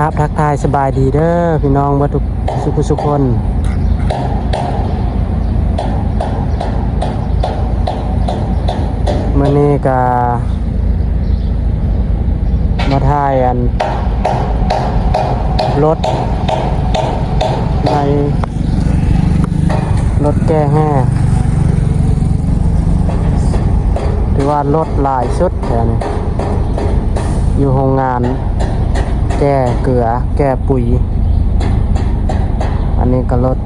ຄັບ ທັກທາຍສະບາຍດີເດີພີ່ນ້ອງເບິດທຸກສຸກສຸກຄົນ. ມື້ນີ້ກະມາຖ່າຍອັນລົດໃນ ລົດແກ່ແຮ່ ຖືວ່າລົດຫຼາຍສຸດແຖວນີ້ ຢູ່ໂຮງງານແກ່ເກືອ ແກ່ປຸຍ. ອັນນີ້ກໍລົດ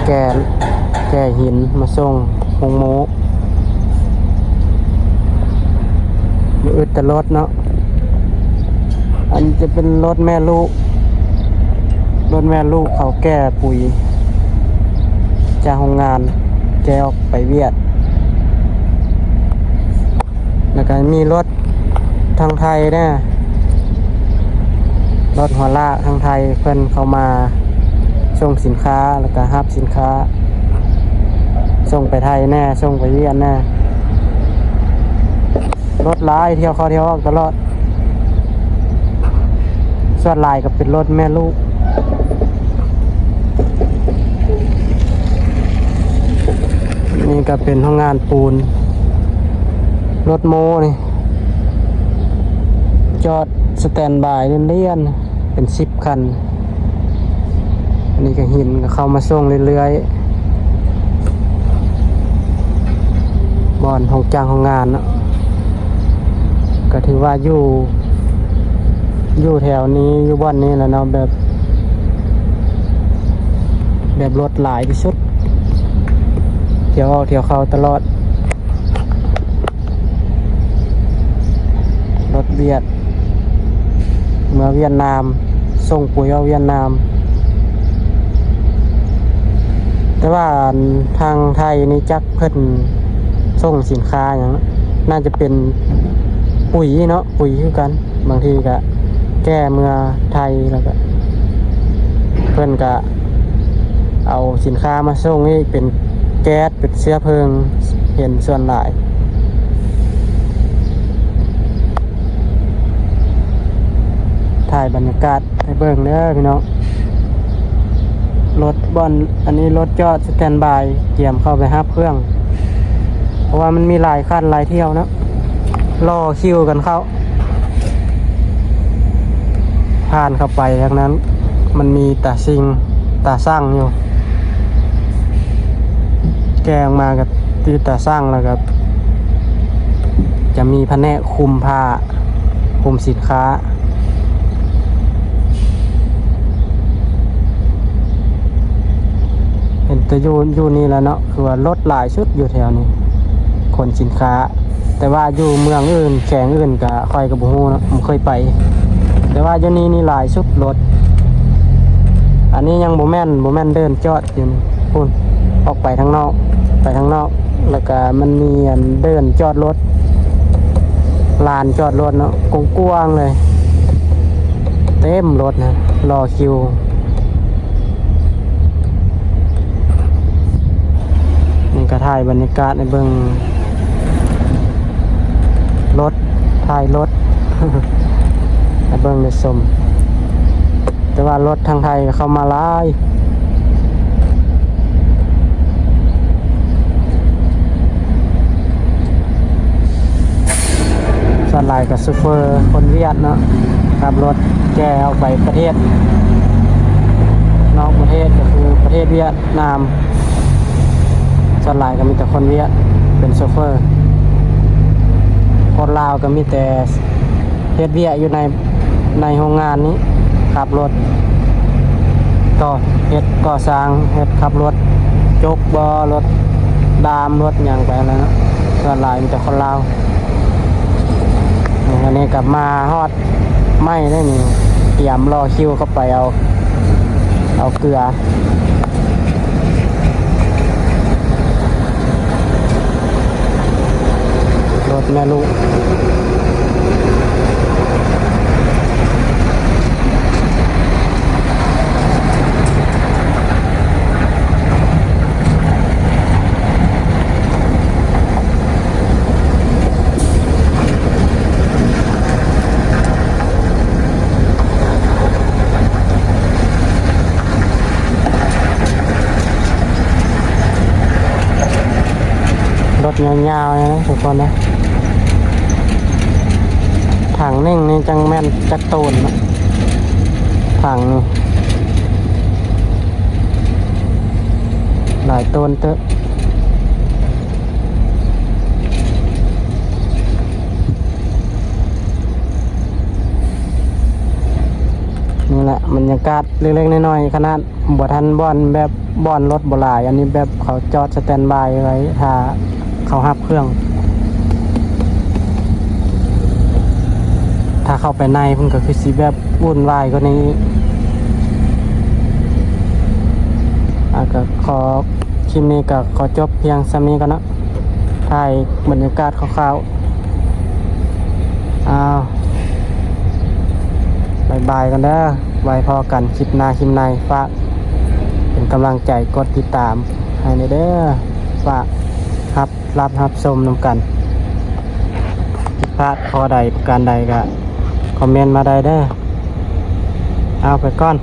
ແກ່ ແກ່ຫີນມາສົ່ງໂຮງໂມ້ ບໍ່ອຶດແຕ່ລົດເນາະ. ອັນຈະເປັນລົດແມ່ລູກ ລົດແມ່ລູກເຂົາແກ່ປຸຍຈາກໂຮງງານ ແກ່ອອກໄປວຽກ. ແລ້ວກໍມີລົດທາງໄທແດ່ ລົດຫົວລາກທາງໄທ ເພິ່ນເຂົ້າມາສົ່ງສິນຄ້າ ແລ້ວກໍຮັບສິນຄ້າ ສົ່ງໄປໄທແດ່ ສົ່ງໄປວຽກແດ່. ລົດຫຼາຍ ທ່ຽວເຂົ້າທ່ຽວອອກຕະຫຼອດ. ສ່ວນຫຼາຍກໍເປັນລົດແມ່ລູກ. ນີ້ກໍເປັນໂຮງງານປູນ. ລົດໂມ້ນີ້ຈອດສະແຕນບາຍລຽນໆ ເປັນສິບຄັນ. ອັນນີ້ກໍຫີນກໍເຂົ້າມາສົ່ງເລື້ອຍໆ ບ່ອນໂຮງຈັກໂຮງງານເນາະ. ກໍຖືວ່າຢູ່ ຢູ່ແຖວນີ້ ຢູ່ບ່ອນນີ້ແຫຼະເນາະ ແບບ ແບບລົດຫຼາຍທີ່ສຸດ ທ່ຽວອອກທ່ຽວເຂົ້າຕະຫຼອດ. ລົດວຽກ ເມືອຫວຽດນາມ ສົ່ງປຸຍອອກຫວຽດນາມ. ແຕ່ວ່າອັນທາງໄທນີ້ຈັກເພິ່ນສົ່ງສິນຄ້າຫຍັງ ໜ້າຈະເປັນປຸຍເນາະ ປຸຍຄືກັນ. ບາງທີກະແກ່ເມືອໄທ ແລ້ວກະເພິ່ນກະເອົາສິນຄ້າມາສົ່ງອີກ ເປັນແກັສ ເປັນເຊື້ອເພີງ ເຫັນສ່ວນຫຼາຍ. ຖ່າຍບັນຍາກາດໃຫ້ເບິ່ງເດີພີ່ນ້ອງ. ລົດບ່ອນ ອັນນີ້ລົດຈອດສະແຕນບາຍ ກຽມເຂົ້າໄປຮັບເຄື່ອງ ເພາະວ່າມັນມີຫຼາຍຄັນຫຼາຍທ່ຽວເນາະ ລໍຄິວກັນເຂົ້າ. ຜ່ານເຂົ້າໄປທາງນັ້ນ ມັນມີຕາຊິງ ຕາຊັ່ງຢູ່ ແກ່ອອກມາກໍຕິດຕາຊັ່ງ ແລ້ວກໍຈະມີພະແນກຄຸມຜ້າ ຄຸມສິນຄ້າ. ເຫັນແຕ່ຢູ່ ຢູ່ນີ້ແຫຼະເນາະ ຄືວ່າລົດຫຼາຍສຸດຢູ່ແຖວນີ້ ຂົນສິນຄ້າ. ແຕ່ວ່າຢູ່ເມືອງອື່ນ ແຂວງອື່ນກະຂ້ອຍກະບໍ່ຮູ້ເນາະ ບໍ່ເຄີຍໄປ. ແຕ່ວ່າຢູ່ນີ້ນີ້ຫຼາຍສຸດລົດ. ອັນນີ້ຍັງບໍ່ແມ່ນ ບໍ່ແມ່ນເດີ່ນຈອດຢູ່ນີ້ ພຸ້ນ ອອກໄປທາງນອກ ໄປທາງນອກ. ແລ້ວກະມັນມີອັນເດີ່ນຈອດລົດ ລານຈອດລົດເນາະ ກວ້າງໆເລີຍ ເຕັມລົດນະ ລໍຄິວ. ນີ້ກໍຖ່າຍບັນຍາກາດໃຫ້ເບິ່ງ ລົດ ຖ່າຍລົດ ໃຫ້ເບິ່ງໄດ້ຊົມ. ແຕ່ວ່າລົດທາງໄທກໍເຂົ້າມາຫຼາຍ. ສ່ວນຫຼາຍກໍໂຊເຟີຄົນຫວຽດເນາະ ຂັບລົດແກ່ອອກໄປປະເທດ ນອກປະເທດ ກໍຄືປະເທດຫວຽດນາມ. ສ່ວນຫຼາຍກໍມີແຕ່ຄົນຫວຽດເປັນໂຊເຟີ. ຄົນລາວກໍມີແຕ່ເຮັດວຽກຢູ່ໃນ ໃນໂຮງງານນີ້ ຂັບລົດ ກໍເຮັດກໍ່ສ້າງ ເຮັດຂັບລົດຈົກບໍ ລົດດາມ ລົດຫຍັງໄປຫັ້ນແຫຼະເນາະ. ສ່ວນຫຼາຍມີແຕ່ຄົນລາວ. ອັນນີ້ກໍມາຮອດໄມ້ແລ້ວນີ້ ຕຽມລໍຄິວເຂົ້າໄປເອົາ ເອົາເກືອ. ລົດແມ່ລູກ. ເ ຍາວໆ ເລີຍນະທຸກຄົນນະ. ຖັງໜຶ່ງນີ້ຈັ່ງແມ່ນຈັກໂຕນເນາະ ຖັງນີ້ ຫຼາຍໂຕນເຕີບ. ນີ້ແຫຼະ ບັນຍາກາດເລັກໆ ນ້ອຍໆ ຂະໜາດ ບໍ່ທັນບ່ອນແບບ ບ່ອນລົດບໍ່ຫຼາຍ ອັນນີ້ແບບເຂົາຈອດສະແຕນບາຍໄວ້ ຖ້າເຂົາຮັບເຄື່ອງ. ຖ້າເຂົ້າໄປໃນພຸ້ນກໍຄືຊິແບບວຸ່ນວາຍກວ່ານີ້ອີກ. ອ່າ ກໍຂໍ ຄລິບນີ້ກໍຂໍຈົບພຽງສ່ຳນີ້ກ່ອນເນາະ ຖ່າຍບັນຍາກາດຄ່າວໆ. ອ້າວ ບາຍບາຍກ່ອນເດີ ໄວ້ພໍ້ກັນຄລິບໜ້າຄລິບໃນ. ຝາກເປັນກຳລັງໃຈ ກົດຕິດຕາມໃຫ້ແດ່ເດີ ຝາກຮັບ ຮັບ ຮັບຊົມນຳກັນ. ຜິດພາດຂໍ້ໃດປະການໃດກໍຄອມເມັນມາໄດ້ເດີ. ເອົາ ໄປກ່ອນ.